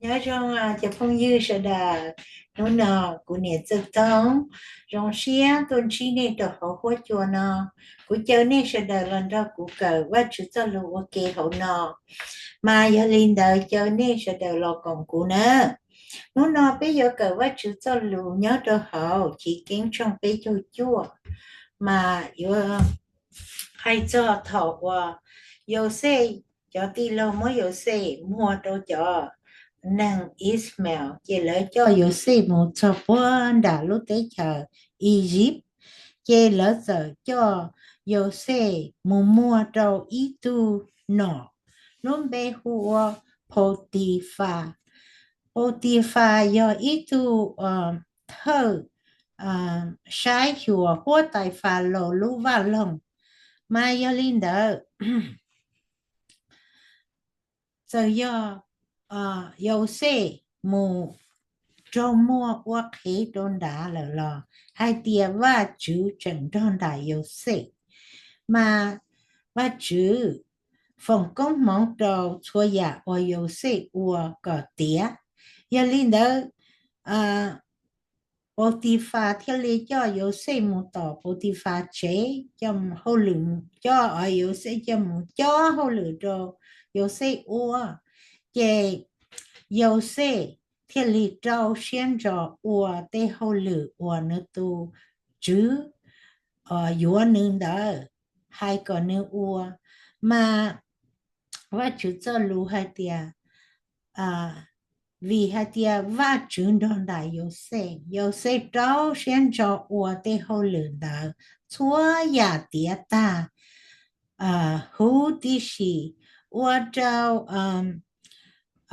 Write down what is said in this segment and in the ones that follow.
Nyob zoo cov phooj ywg sawv daws, hnub no kuv niam Txawj Toog zoo siab tuaj ntsib nej rau hauv huab cua no. Kuv caw nej sawv daws los nrog kuv kawm Vajtswv txoj lus ua ke hauv no. Mas yog li ntawd caw nej sawv daws los koom kuv na. Hnub no peb yuav kawm Vajtswv txoj lus nyob rau hauv Chiv Keeb tshooj peb caug cuaj, mas yuav hais txog thaum uas Yauxej, cov tij laug muab Yauxej muag rau cov neeg Ishmael, ces lawv coj Yauxej mus txog puag nram lub teb chaws Iziv, ces lawv txawm coj Yauxej mus muag rau ib tug nom, lub npe hu ua Pautifas. Pautifas yog ib tug thawj saib xyuas huab tais Falaus lub vaj loog. Mas yog li ntawd, txawm yog Yauxej mus raug muag ua qhev rau nrad lawm los hais tias Vajtswv tseem nrog nraim Yauxej. Mas Vajtswv foom koob hmoov rau txhua yam uas Yauxej ua kom tiav. Yog li ntawd, Pautifas thiaj li coj Yauxej mus tom Pautifas tsev, coj hauj lwm, coj Yauxej coj mus cob hauj lwm rau Yauxej ua. Ces Yauxej thiaj li rau siab ntso ua tej hauj lwm uas nws tus tswv yuav nws ntawd, hais kom nws ua. Mas Vajtswv txoj lus hais tias, vim hais tias Vajtswv nrog nraim Yauxej, Yauxej rau siab ntso ua tej hauj lwm ntawd, txhua yam tiav tag huv tib si, ua rau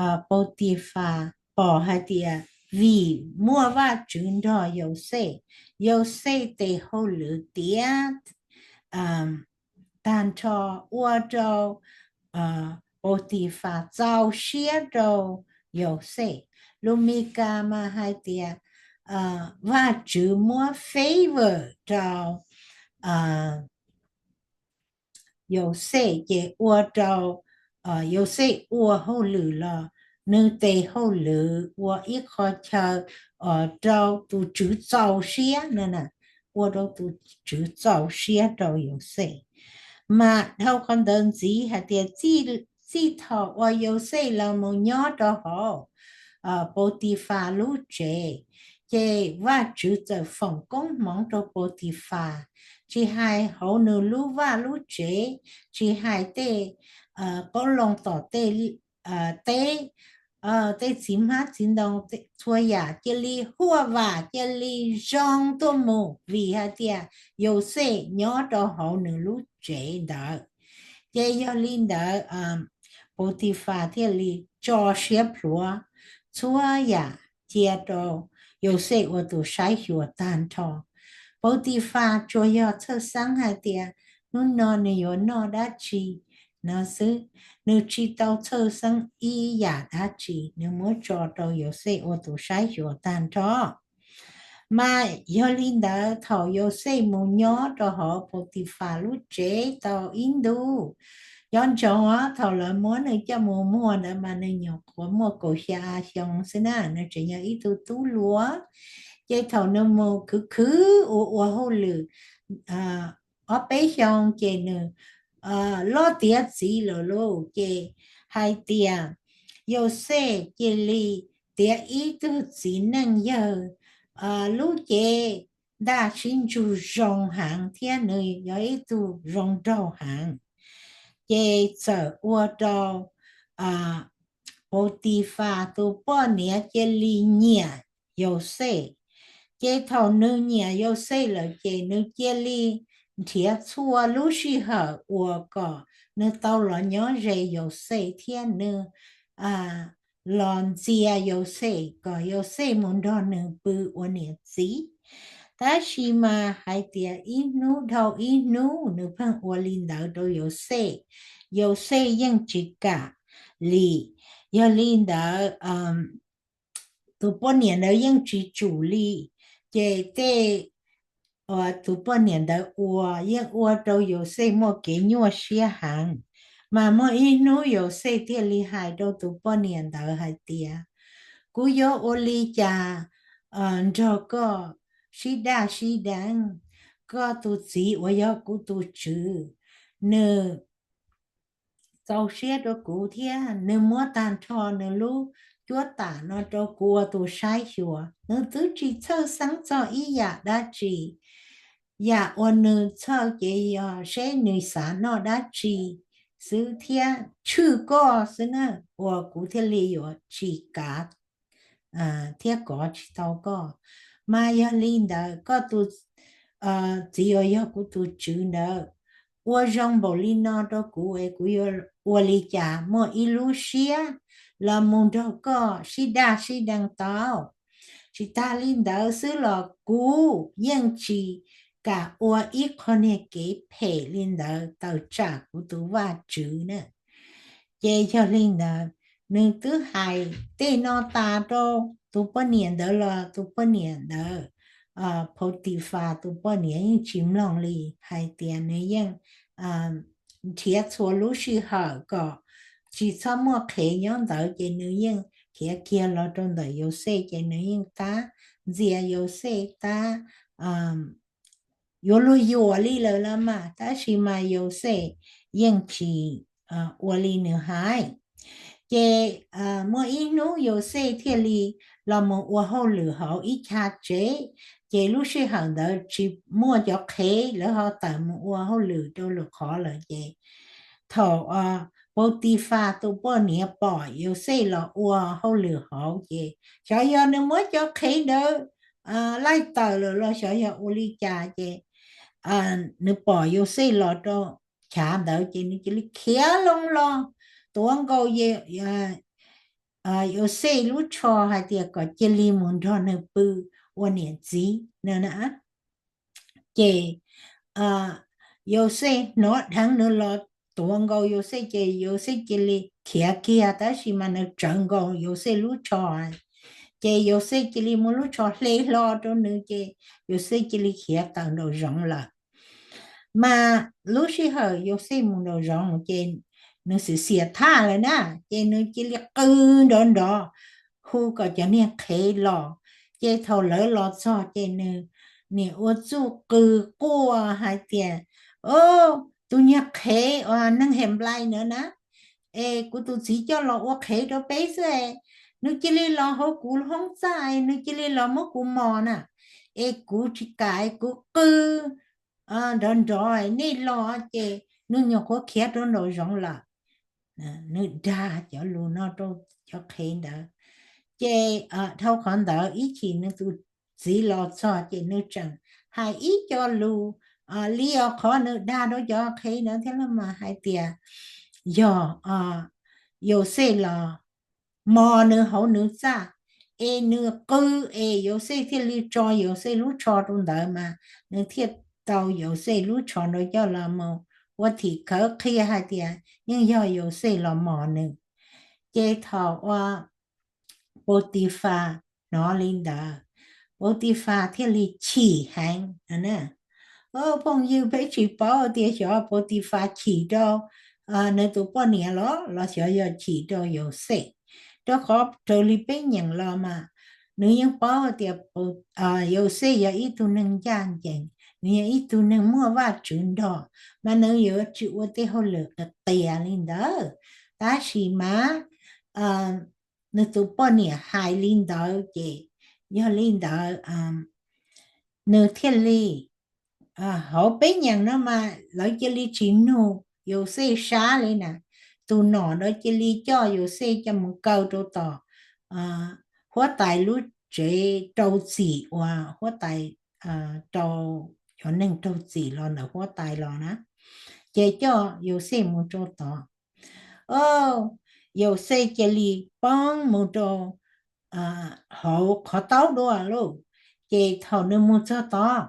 Pautifas pom hais tias vim muaj Vajtswv nrog Yauxej, Yauxej tes hauj lwm tiav tag nrho, ua rau Pautifas txaus siab rau Yauxej. Lus Mis Kas mas hais tias Vajtswv muab favor rau Yauxej, ces ua rau Yauxej ua hauj lwm los nws tes hauj lwm ua ib qho chaw rau tus tswv txaus siab no, ua rau tus tswv txaus siab rau Yauxej. Mas dhau qhov ntawd ntxiv hais tias txij thaum uas Yauxej los mus nyob rau hauv Pautifas lub tsev, ces Vajtswv txawm foom koob hmoov rau Pautifas, tsis hais hauv nws lub vaj lub tsev, tsis hais tej qoob loo tom tej teb, tej txiv hmab txiv ntoo, txhua yam cia li huaj vam cia li zoo tuaj mus vim hais tias Yauxej nyob rau hauv nws lub tsev ntawd. Ces yog li ntawd, Pautifas thiaj li tso siab plhuav txhua yam cia rau Yauxej ua tus saib xyuas tag nrho. Pautifas tsuas yog txhawj xeeb hais tias hnub no nws yuav noj dab tsi no xwb, nws tsis tau txhawj xeeb ib yam dab tsi, nws muab tso rau Yauxej ua tus saib xyuas tag nrho. Mas yog li ntawd thaum Yauxej mus nyob rau hauv Pautifas lub tsev tau ib ntus, nco ntsoov thaum lawv muab nws coj mus muag ntawd mas nws nyuam qhuav muaj kaum xya xyoo xwb na, nws tseem yog ib tug tub hluas. Ces thaum nws mus khwv khwv ua ua hauj lwm ob peb xyoo ces nws loj tiav txiv lawm lauj, ces hais tias Yauxej cia li tiav ib tug txiv neej yawg lub cev ntaj sib ntsug zoo heev thiab nws yog ib tug zoo nraug heev. Ces txawm ua rau Pautifas tus poj niam cia li nyiam Yauxej. Ces thaum nws nyiam Yauxej lawm ces nws cia li nrhiav txhua lub sij hawm uas kom nws tau los nyob ze Yauxej thiab nws los ntxias Yauxej kom Yauxej mus nrog nws pw ua niam txiv. Tab sis mas hais tias ib hnub dhau ib hnub nws pheej ua li ntawd rau Yauxej, Yauxej yeej tsis kam li. Yog li ntawd tus poj niam ntawd yeej tsis tsum li, ces tej tus poj niam ntawd ua yeej ua rau Yauxej muaj kev nyuaj siab heev. Mas muaj ib hnub Yauxej thiaj li hais rau tus poj niam ntawd hais tias, Kuv yuav ua li cas nrog koj sib daj sib deev? Koj tus txiv uas yog kuv tus tswv, nws txaus siab rau kuv thiab nws muab tag nrho nws lub cuab tam no rau kuv ua tus saib xyuas. Nws twb tsis txhawj xeeb txog ib yam dab tsi. Yam uas nws txhawj ces yog seb nws xav noj dab tsi xwb thiab tshwj koj xwb na, uas kuv thiaj li yuav tsis kav thiab kov tsis tau koj. Mas yog li ntawd koj tus txiv uas yog kuv tus tswv ntawd ua zoo npaum li no rau kuv es kuv yuav ua li cas muaj ib lub siab los mus nrog koj sib daj sib deev tau? Tsis tas li ntawd xwb los kuv yeej tsis kam ua ib qho niag kev phem li ntawd tawm tsam kuv tus Vajtswv na. Ces yog li ntawd, nws twb hais tej no tas rau tus poj niam ntawd los tus poj niam ntawd, Pautifas tus poj niam yeej tsis mloog li, hais tias nws yeej nrhiav txhua lub sij hawm kom tsis txhob muaj qhev nyob ntawd, ces nws yeej khiav kiag los rau ntawm Yauxej, ces nws yeej tab ntxias Yauxej, tab yuav luag yuam li lawm los mas, tab sis mas Yauxej yeej tsis ua li nws hais. Ces muaj ib hnub Yauxej thiaj li los mus ua hauj lwm hauv ib chav tsev, ces lub sij hawm ntawd tsis muaj cov qhev, lawv ho tawm mus ua hauj lwm rau lwm qhov lawm. Ces thaum Pautifas tus poj niam pom Yauxej los ua hauj lwm hauv, ces xyov yog nws muab cov qhev ntawd laij tawm lawm los xyov yog ua li cas, ces nws pom Yauxej los rau chav ntawd, ces nws cia li khiav loo los tuav nkaus Yauxej lub tsho hais tias kom cia li mus nrog nws pw ua niam txiv no na. Ces Yauxej hnov dheev nws los tuav nkaus Yauxej, ces Yauxej cia li khiav kiag, tab sis mas nws tsawv nkaus Yauxej lub tsho. Ces Yauxej cia li muab lub tsho hle hlo rau nws, ces Yauxej cia li khiav tawm nraum zoov lawm. Mas lub sij hawm Yauxej mus nraum zoov ces nws xiam xiam thaj lawm na, ces nws cia li qw nrov nrov hu kom cov niag qhev los. Ces thaum lawv los txog ces nws niam ua txuj qw quaj hais tias, O, tus niag qhev uas neeg Henplais ntawd na, es kuv tus txiv coj los ua qhev rau peb xwb, nws cia li los hauv kuv hoob txaj, nws cia li los muab kuv mos na, es kuv tsis kam, kuv qw nrov nrov, nej los ces nws nyuam qhuav khiav rau nraum zoov lawm. Nws dag cov lus no rau cov qhev ntawd. Ces dhau qhov ntawd ib chim nws tus txiv los txog ces nws tseem hais ib co lus li os qhov nws dag rau cov qhev ntawd thiab los mas hais tias yog Yauxej los mos nws hauv nws txaj, es nws qw, es Yauxej thiaj li tso Yauxej lub tsho rau ntawd mas nws thiaj tau Yauxej lub tsho nrog coj los mus ua thim khawv qhia hais tias yeej yog Yauxej los mos nws. Ces thaum uas Pautifas hnov li ntawd, Pautifas thiaj li chim heev. Phooj ywg, peb tsis paub tias xyov Pautifas chim rau nws tus poj niam los los xyov yog chim rau Yauxej, rau qhov raws li peb nyeem los mas nws yeej paub tias Yauxej yog ib tug neeg ncaj ncees, nws yog ib tug neeg muaj Vajtswv nrog, mas nws yuav tsis ua tej hauj lwm qias qias li ntawd. Tab sis mas nws tus poj niam hais li ntawd ces yog li ntawd nws thiaj li, hauv peb nyeem no mas lawv cia li tsis nug Yauxej sab li na. Tus nom ntawd cia li coj Yauxej coj mus kaw rau tom huab tais lub tsev rau txim uas huab tais rau cov neeg raug txim los ntawm huab tais los na, ces coj Yauxej mus rau tod. Yauxej cia li poob mus rau hauv qhov taub dua lauj. Ces thaum nws mus txog tod,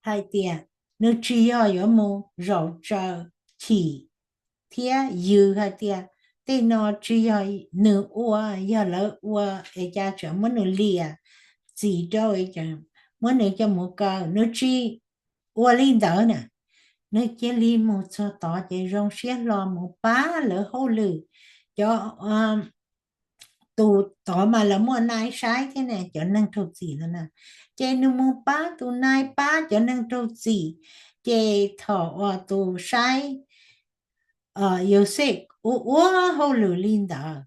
hais tias nws tsis yog yuav mus zaum tsaws chim thiab yws hais tias tej no tsis yog nws ua, yog lawv ua es cas tseem muab nws liam txim rau, muab nws coj mus kaw. Nws tsis ua li ntawd na, nws cia li mus txog tod ces zoo siab hlo mus pab lawv hauj lwm. Cov tus tod mas lawv muaj nai saib thiab ne, cov neeg raug txim no na. Ces nws mus pab tus nai pab cov neeg raug txim, ces thaum uas tus saib Yauxej ua ua hauj lwm li ntawd,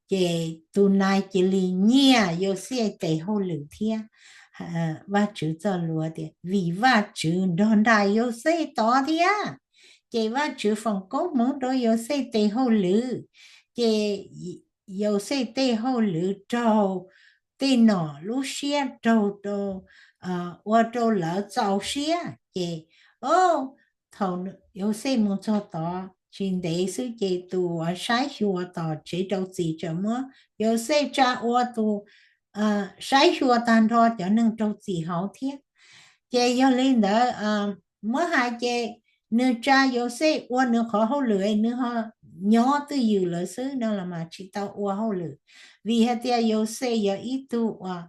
ces tus nai cia li nyiag Yauxej tes hauj lwm thiab. Vajtswv txoj lus tias vim Vajtswv nrog nraim Yauxej tod thiab, ces Vajtswv foom koob hmoov rau Yauxej tes hauj lwm, ces Yauxej tej hauj lwm raug tej nom lub siab raug rau, ua rau lawv txaus siab. Ces thaum Yauxej mus txog tod tsis ntev xwb ces tus saib xyuas tom tsev rau txim tseem muab Yauxej tsa ua tus saib xyuas tag nrho cov neeg raug txim hauv thiab. Ces yog li ntawd, muab hais ces nws tsa Yauxej ua nws qhov hauj lwm, nws ho nyob twj ywm lawm xwb no los mas tsis tau ua hauj lwm, vim hais tias Yauxej yog ib tug uas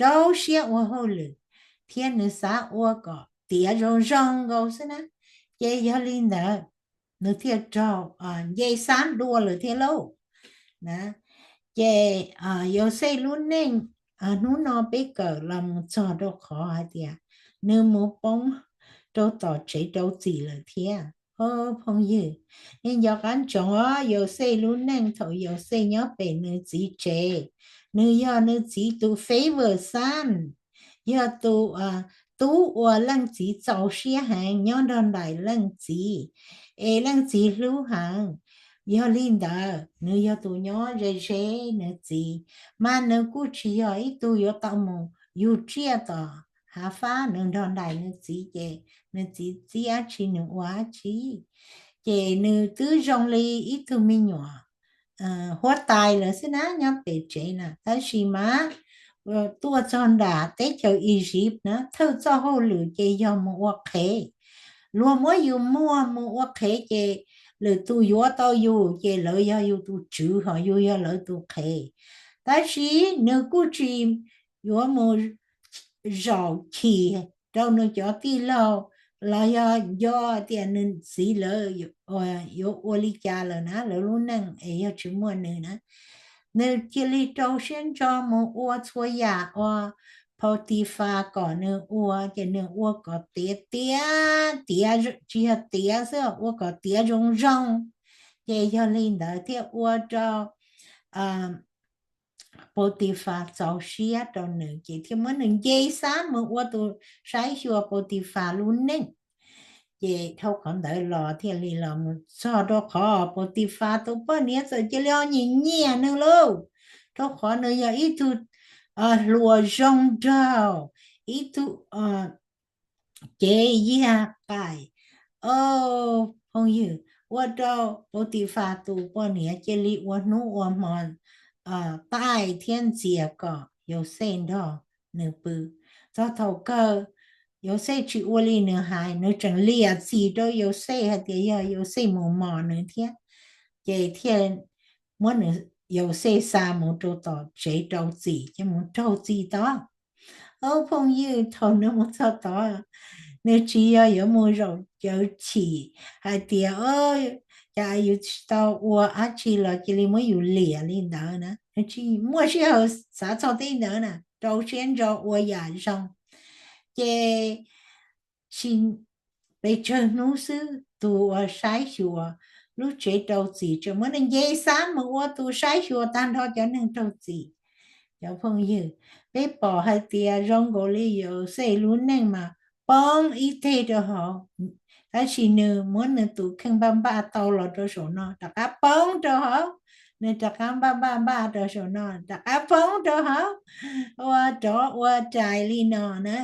rau siab ua hauj lwm, thiab nws xav ua kom tiav zoo zoo nkaus xwb na. Ces yog li ntawd, nws thiaj raug nce xab dua lawm thiab lauj. Ces Yauxej lub neej hnub no peb kawm los mus txog rau qhov hais tias nws mus poob rau tom tsev rau txim lawm thiab. Phooj ywg, nej nco qab ntsoov os, Yauxej lub neej thaum Yauxej nyob pem nws txiv tsev, nws yog nws txiv tus favor son, yog tus tub uas leej txiv txaus siab heev nyob nrog nraim leej txiv, es leej txiv hlub heev. Yog li ntawd nws yog tus nyob ze ze nws txiv, mas nws kuj tsis yog ib tug yuav tau mus yug tsiaj tom hav fab, nws nrog nraim nws txiv ces nws txiv txib dab tsi nws ua dab tsi. Ces nws twb zoo li ib tug me nyuam huab tais lawm xwb na nyob pem tsev na. Tab sis mas tuaj txog nram teb chaws Iziv na, thawj txoj hauj lwm ces yog mus ua qhev. Luag muab yus muag mus ua qhev ces lwm tus yuav tau yus ces lawv yog yus tus tswv ho yus yog lawv tus qhev. Tab sis nws kuj tsis yuav mus zaum chim rau nws cov tij laug los yog nco tias nws txiv lawv yuav ua li cas lawm na, lawv lub neej es yog tsis muaj nws na. Nws cia li rau siab ntso mus ua txhua yam uas Pautifas kom nws ua, ces nws ua kom tiav tiav tiav, tsis yog tiav xwb, ua kom tiav zoo zoo. Ces yog li ntawd thiaj ua rau Pautifas txaus siab rau nws, ces thiaj muab nws nce xab mus ua tus saib xyuas Pautifas lub neej. Ces dhau qhov ntawd los thiaj li los mus txog rau qhov Pautifas tus poj niam txawm cia li nyiam nyiam nws lauj, rau qhov nws yog ib tug hluas zoo nraug, ib tug cev yag qaim. Phooj ywg, ua rau Pautifas tus poj niam cia li ua hnub ua hmo taij thiab ntxias kom Yauxej nrog nws pw. Txog thaum kawg Yauxej tsis ua li nws hais, nws tseem liam txim rau Yauxej hais tias yog Yauxej mus mos nws thiab, ces thiaj muab nws, Yauxej xa mus rau tom tsev rau txim, ces mus raug txim tod. Au phooj ywg, thaum nws mus txog tod, nws tsis yog yuav mus zaum cawv chim hais tias cas yus tsis tau ua dab tsi los cia li muab yus liam li ntawd na, nws tsis muaj sij hawm xav txog tej ntawd na, rau siab ntso ua yam zoo. Ces tsis pes tsawg hnub xwb, tus uas saib xyuas lub tsev rau txim tseem muab nws nce xab mus ua tus saib xyuas tag nrho cov neeg raug txim. Cov phooj ywg, peb pom hais tias zoo nkaus li Yauxej lub neej mas poob ib teg rau hauv, tab sis nws muab nws tus kheej npaj npaj tau los rau saum no rov qab poob rau hauv, nws rov qab npaj npaj npaj rau saum no rov qab poob rau hauv, ua rov ua rais li no na.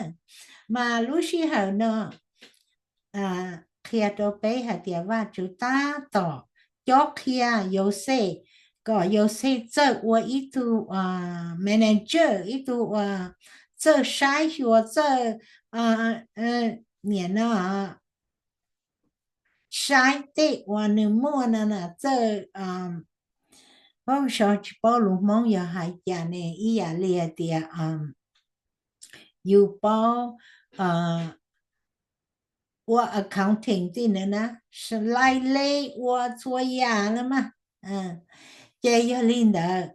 Mas lub sij hawm no qhia rau peb hais tias Vajtswv tab tom cob qhia Yauxej, kom Yauxej txawj ua ib tug manager, ib tug uas txawj saib xyuas, txawj, niam no, saib tej uas nws muaj no na, txawj, paub so tsis paub lus Hmoob yog hais cas ne, ib yam li hais tias yus paub ua accounting tej ntawd na, lai le ua txhua yam na mas. Ces yog li ntawd,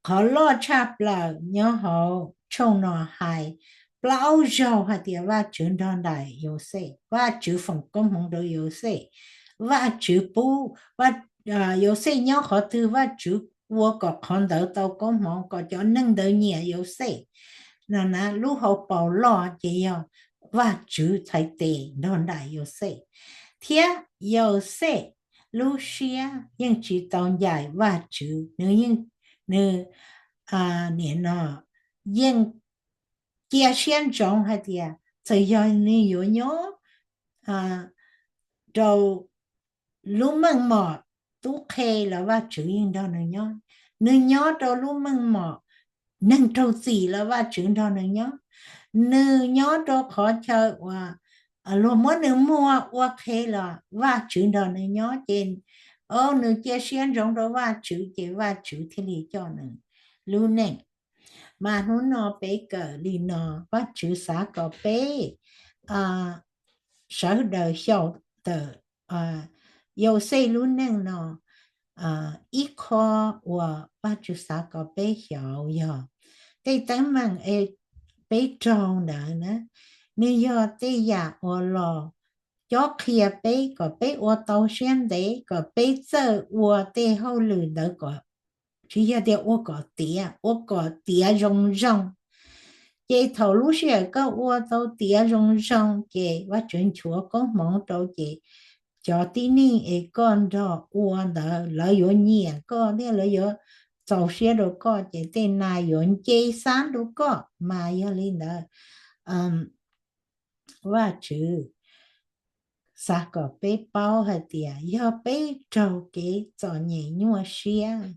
qhov loj tshaj plaws nyob hauv tshooj no hais plaub zaug hais tias Vajtswv nrog nraim Yauxej, Vajtswv foom koob hmoov rau Yauxej, Vajtswv pub, Yauxej nyob qhov twg Vajtswv ua kom qhov ntawd tau koob hmoov, kom cov neeg ntawd nyiam Yauxej. No na, lub hauv paus loj ces yog Vajtswv txhais tes nrog nraim Yauxej, thiab Yauxej lub siab yeej tsis tau ncaim Vajtswv, nws yeej, nws, nim no, yeej cia siab ntsoov hais tias txawm yog nws yuav nyob rau lub meej mom tub qhe los Vajtswv yeej nrog nws nyob. Nws nyob rau lub meej mom neeg raug txim los Vajtswv nrog nws nyob. Nws nyob rau qhov chaw uas luag muab nws muag ua qhev los Vajtswv nrog nws nyob. Ces, o, nws cia siab ntsoov rau Vajtswv ces Vajtswv thiaj li coj nws lub neej. Mas hnub no peb kawm li no, Vajtswv xav kom peb sawv daws xyaum tawm Yauxej lub neej no. Ib qho uas Vajtswv xav kom peb xyaum yog tej teeb meem es peb raug ntawd na, nws yog tej yam uas los cob qhia peb kom peb ua tau siab ntev, kom peb txawj ua tej hauj lwm ntawd kom tsis yog tias ua kom tiav, ua kom tiav zoo zoo. Ces thaum lub sij hawm koj ua tau tiav zoo zoo ces Vajtswv nchuav koob hmoov rau ces cov tib neeg es koj nrog ua ntawd lawv yuav nyiam koj thiab lawv yuav txaus siab rau koj ces tej nais yuav nce xab rau koj. Mas yog li ntawd, Vajtswv xav kom peb paub hais tias yog peb raug kev txom nyem nyuaj siab,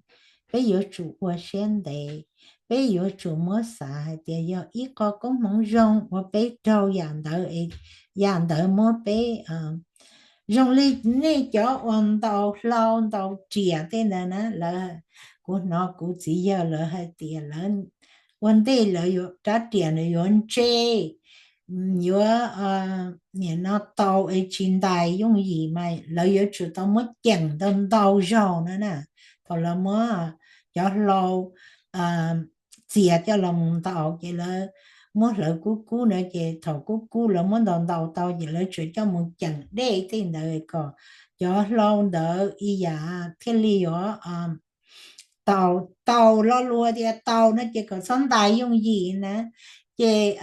peb yuav tsum ua siab ntev, peb yuav tsum muab xav hais tias yog ib qho koob hmoov zoo uas peb raug yam ntawd, yam ntawd muab peb, zoo li nej cov uas ntaus hlau ntaus riam tej ntawd na, lawv, kuv hnov kuv txiv yawg lawv hais tias lawv ua ntej lawv yuav rab riam nws yuav ntse, yuav, nim no tau es tsis ntais yooj yim mas lawv yuav tsum tau muab ceem ntau ntau zaug na na. Thaum lawv muab cov hlau txias coj los mus ntaus ces lawv muab hlawv kub kub na, ces thaum kub kub lawv muab ntaus ntaus tau ces lawv tsuas coj mus ceem dej tej ntawd kom cov hlau ntawd ib yam thiaj li yuav tau, tau lo lus tias tau no ces kom txhob ntais yooj yim na. Ces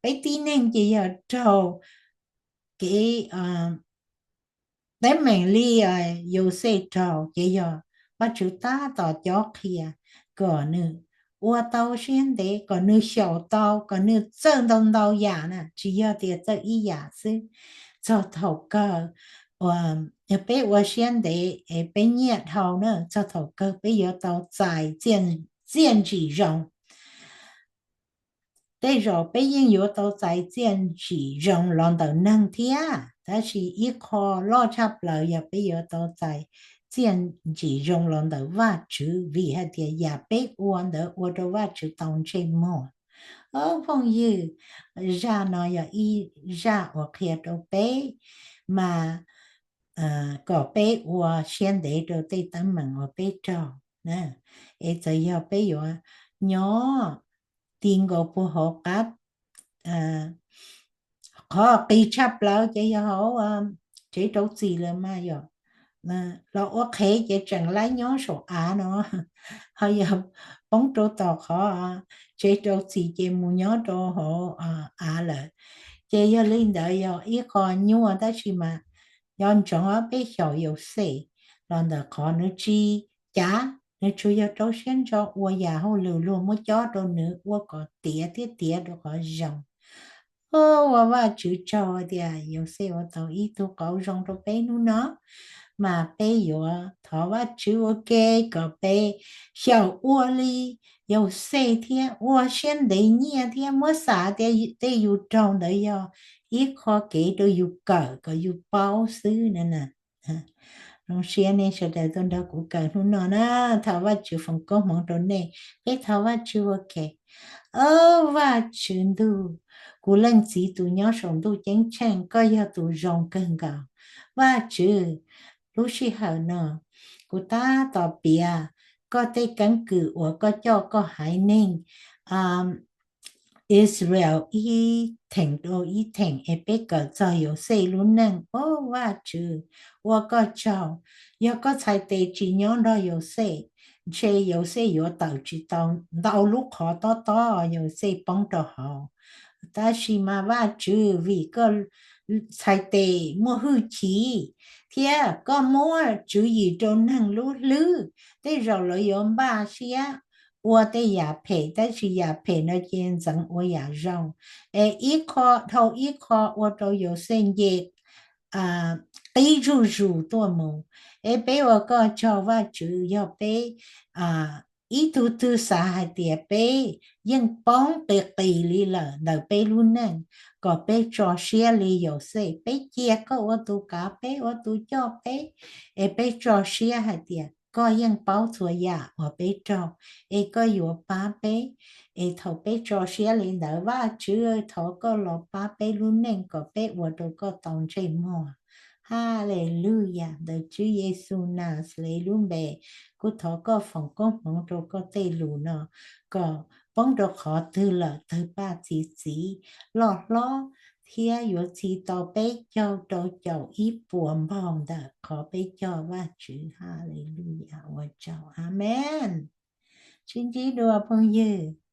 peb tib neeg ces yog raug kev teeb meem li Yauxej raug ces yog Vajtswv tab tom cob qhia kom nws ua tau siab ntev, kom nws xyaum tau, kom nws txawj ntau ntau yam na, tsis yog tias txawj ib yam xwb. Txog thaum kawg, yog peb ua siab ntev es peb nyiaj dhau na, txog thaum kawg peb yuav tau txais txiaj ntsim zoo. Tej zaum peb yeej yuav tau txais txiaj ntsim zoo los ntawm neeg thiab, tab sis ib qho loj tshaj plaws yog peb yuav tau txais txiaj ntsim zoo los ntawm Vajtswv, vim hais tias yam peb ua ntawd ua rau Vajtswv tau ntsej muag. Ob phooj ywg, zaj no yog ib zaj uas qhia rau peb mas kom peb ua siab ntev rau tej teeb meem uas peb raug. Es txawm yog peb yuav nyob ti nkaus puag hauv qab, qhov qis tshaj plaws ces yog hauv tsev rau txim lawm mas yog los ua qhev ces tseem laib nyob saum av no, ho yog poob rau tom qhov tsev rau txim ces mus nyob rau hauv av lawm. Ces yog li ntawd yog ib qho nyuaj tab sis mas nco ntsoov peb xyaum Yauxej los ntawm qhov nws tsis cav, nws tsuas yog rau siab ntso ua yam hauj lwm luag muab cob rau nws ua kom tiav thiab tiav rau qhov zoo. Ua Vajtswv tsaug tias Yauxej ua tau ib tug qauv zoo rau peb hnub no, mas peb yuav thov Vajtswv ua ke kom peb xyaum ua li Yauxej thiab ua siab ntev nyiaj thiab muab xav tias tej yus raug ntawd yog ib qho kev rau yus kawm kom yus paub xwb na. Zoo siab nej sawv daws tuaj nrog kuv kawm hnub no na. Thov Vajtswv foom koob hmoov rau nej. Peb thov Vajtswv ua ke. Au Vajtswv ntuj, kuv leej txiv tus nyob saum ntuj ceeb tsheej, koj yog tus zoo kawg nkaus. Vajtswv, lub sij hawm no kuv tab tom piav koj tej keeb kwm uas koj coj koj haiv neeg Israel ib theem rau ib theem es peb kawm txog Yauxej lub neej. Au Vajtswv, ua koj tsaug, yog koj txhais tes tsis nyob nrog Yauxej, ntshe Yauxej yuav tawm tsis tau, ntau lub qhov tob tob Yauxej poob rau hauv. Tab sis mas Vajtswv, vim koj txhais tes muaj hwj chim thiab koj muab tswv yim rau neeg lub hlwb, tej zaum lawv yuav npaj siab ua tej yam phem, tab sis yam phem no ces ntxeev ua yam zoo, es ib qho dhau ib qho ua rau Yauxej nce qib zuj zus tuaj mus. Es peb ua koj tsaug Vajtswv, yog peb ib tug twg xav hais tias peb yeej poob qis qis li lawm ntawm peb lub neej, kom peb tso siab li Yauxej, peb cia koj ua tus kav peb, ua tus coj peb, es peb tso siab hais tias koj yeej paub txhua yam uas peb raug, es koj yuav pab peb. Es thaum peb tso siab li ntawd, Vajtswv, thov koj los pab peb lub neej kom peb ua rau koj tau ntsej muag. Haleluyas, ntawm Tswv Yexus Naxales lub npe, kuv thov koj foom koob hmoov rau koj tej lus no, kom poob rau qhov twg lawm, tawg paj txi txiv, loj hlob, thiab yuav txi tau peb caug rau caum ib puas npaug ntawm qhov peb coj Vajtswv. Haleluyas, ua tsaug. Amees. Sib ntsib dua phooj ywg.